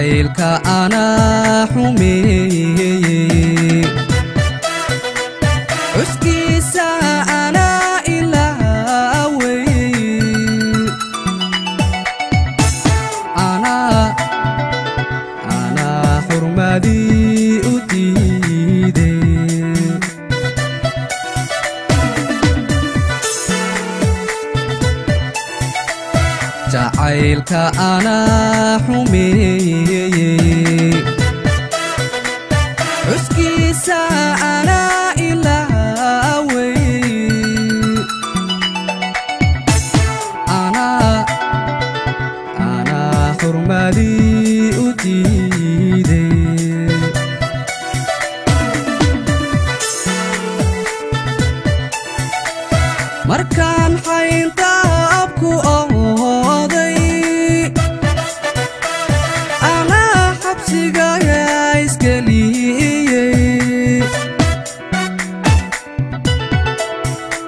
Jacaylka anaa xumeeyey, xuskiisa anaa ilaawey. Anaa xurmadii u diiday. Jacaylka anaa xumeeyey, xuskiisa anaa ilaawey. Anaa xurmadii u diiday. Markaan xayntaabku ooday, anaa xabsiga iskeliyey.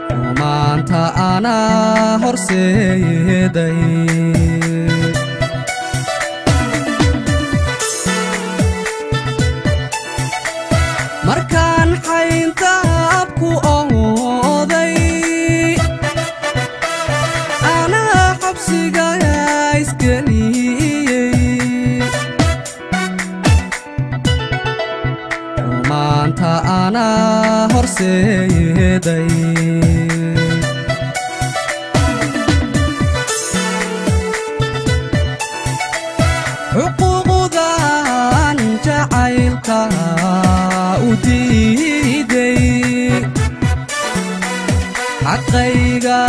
Xumaanta anaa horseeday. Markaan xayntaabku ooday, anaa xabsiga iskeliyey. Xumaanta anaa horseeday. Xuquuqdan jacaylka u diiday, xaqayga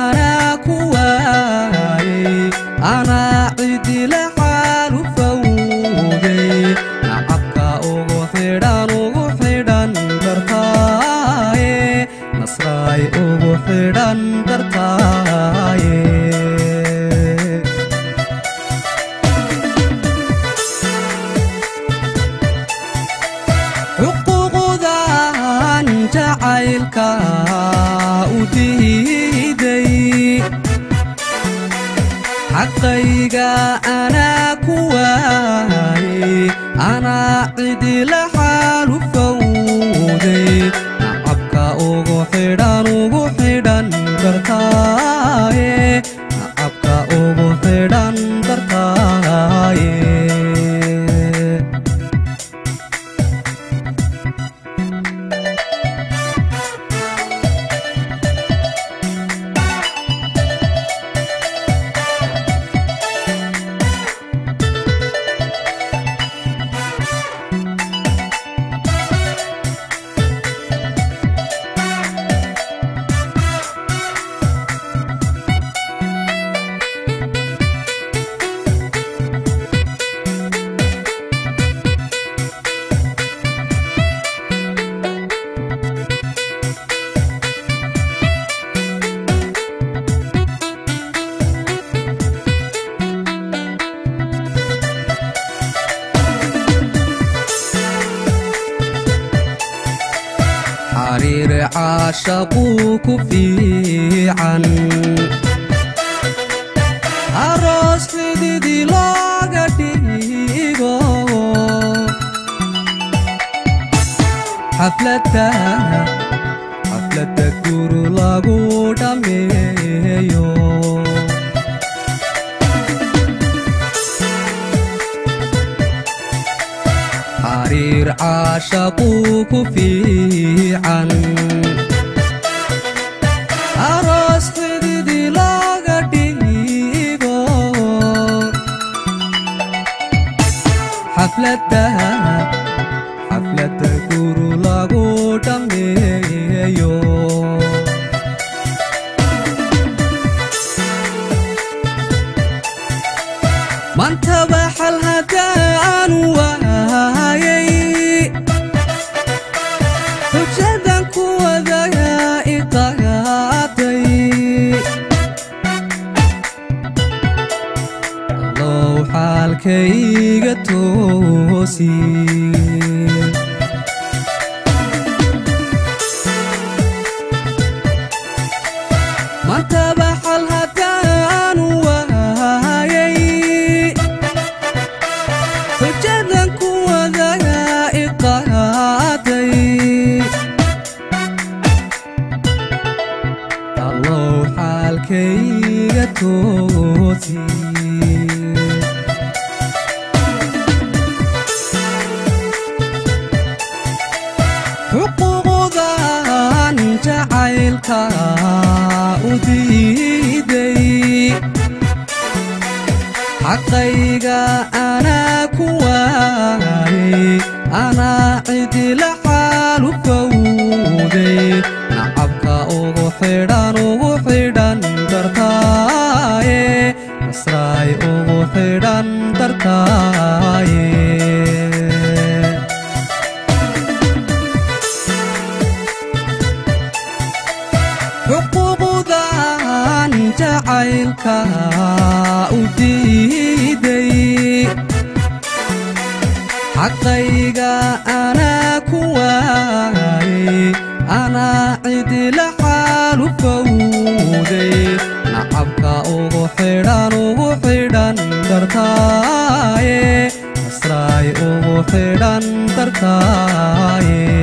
anaa ku waayey, anaa cidila xaalu fowday. Nacabka ugu xidhan, ugu xidhan dartaaye, Nasraay, ugu xidhan dartaaye. Xuquuqdan jacaylka u diiday, xaqayga anaa ku waayey, anaa cidila xaalu fowday. Nacabka ugu xidhan, ugu xidhan dartaaye, nacabka ugu xidhan dartaaye. Xariir caashaquu ku fiican, aroos xididi looga dhigo, xafladda xafladda guru lagu dhammeeyo. Xariir caashaquu ku fiican, aroos xididi looga dhigo, xafladda xafladda guru lagu dhammeeyo. Mantaba xal haddaan waayay, xujadan ku wadaga iqaaday. Allow xaalkayga toosi. Mantaba xal haddaan waayay, Xaalkayga toosi. Xuquuqdan jacaylka u diiday, xaqayga anaa ku waayay, anaa cidila xaalu fowday, nacabka ugu xidhan, ugu xidhan dartaaye, Nasraay ugu xidhan dartaaye. Xuquuqdan jacaylka u diiday, xaqayga anaa ku waayay, anaa cidila xaalu fowday, nacabka ugu xidhan, ugu xidhan dartaaye, Nasraay ugu xidhan dartaaye.